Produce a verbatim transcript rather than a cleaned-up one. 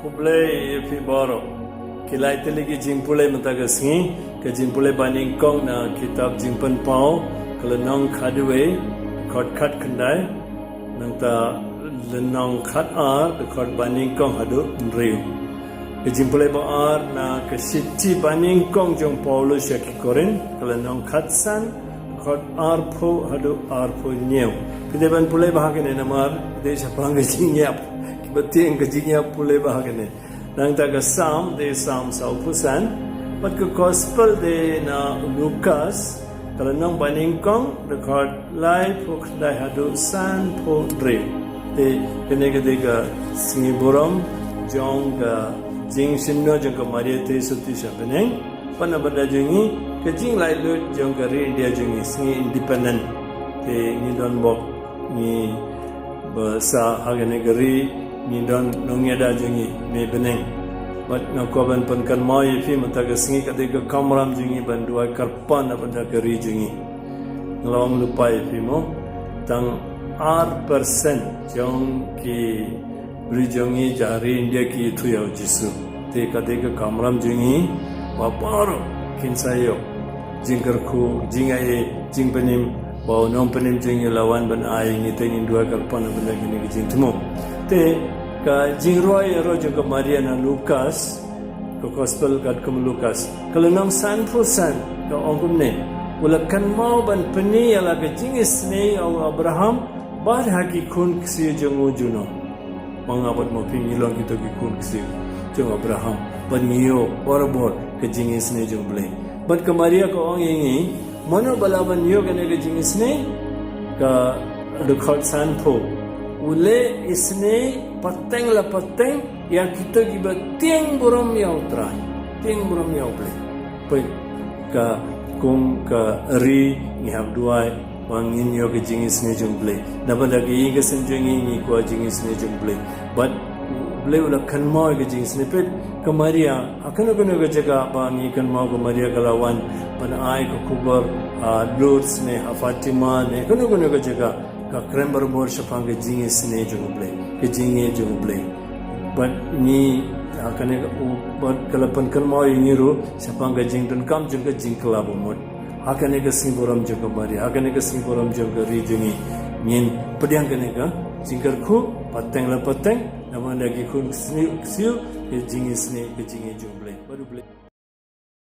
Khublei ïa phi baroh. Ki lai tylli ki jingpule mynta ka sngi, ka jingpule banyngkong na kitab Jingpynpaw, ka lynnong khatwei, dkhot khatkhyndai, nangta lynnong khatar, dkhot banyngkong haduh hynriew. Ka jingpule ba ar na ka shithi banyngkong jong Paulus sha ki Korinth, ka lynnong khatsan, dkhot arphew haduh arphew hynñiew. Phi dei ban pule bha kane namar, dei shaphang ka jingïap. Kiba tieng ka jingïap pule bha kane. Nangta ka Salm, dei Salm sawphew san. Bad ka Gospel dei na Lukas, ka lynnong banyngkong, dkhot laiphew khyndai haduh sanphew hynriew. Te kane ka dei ka sngi burom jong ka jingshim noh jong ka Maria Theisotti sha bneng. Bad na bynta jong ngi, ka jinglaitluid jong ka ri India jong ngi, sngi independent. Te ngi don bok, ngi ba sah ha kane ka ri, ngi don nongïada jong ngi, Mei Bneng. Bad nga kwah ban pynkynmaw ïa phi mynta ka sngi ka dei ka kamram jong ngi ban duwai kyrpad na bynta ka ri jong ngi. Nga la ong lypa ïa phi mo, tang ar percent jong ki briew jong ngi ha ri India ki ïathuh ïa u Jisu. Te ka dei ka kamram jong ngi ba baroh kin sa ïoh jingkyrkhu, jingaiei, jingpynim, ba u nongpynim jong ngi u la wan ban ai ïa ngi, te ngin duwai kyrpad na bynta kine ki jingthmu. Te ka jingrwai ïaroh jong ka Maria na Lukas, ka Gospel katkum u Lukas, ka lynnong sanphew san, ka ong kumne: U la kynmaw ban pyni ïa la ka jingisynei ïa u Abraham bad ha ki khun ksiew jong u junom. Ma nga bad ma phi ngi long kito ki khun ksiew jong u Abraham, bad ngi ïoh barabor ka jingisynei jong u Blei. Bad ka Maria ka ong ïa ngi, mano ba lah ban ïoh kane ka jingisynei? Ka dkhot sanphew: U leh isynei pateng la pateng ïa kito kiba tieng burom ïa u Trai, tieng burom ïa u Blei. Peit, ka kum ka ri ngi hap duwai ba ngin ïoh ka jingisynei jong u Blei. Na bynta ka ïing ka sem jong ngi, ngi kwah jingisynei jong u Blei. Bad u Blei u la kynmaw ïa ka jingisynei. Peit, ka Maria, ha kano kano ka jaka ba ngi kynmaw ka Maria ka la wan ban ai ka khubor, ha Lourdes ne, ha Fatima ne, kano kano ka jaka, ka kren barabor shaphang ka jingisynei jong u Blei, ka jingïeit jong u Blei. Bad ngi, ha kane ka, u, bad ka la pynkynmaw ïa ngi ruh shaphang ka jingdonkam jong ka jingkylla bamut. Ha kane ka sngi burom jong ka Maria, ha kane ka sngi burom jong ka ri jong ngi, ngin pdiang kane ka jingkyrkhu pateng la pateng, na bynta ki khun ksiew, ksiew, ka jingisynei, ka jingïeit jong u Blei. Bad u Blei.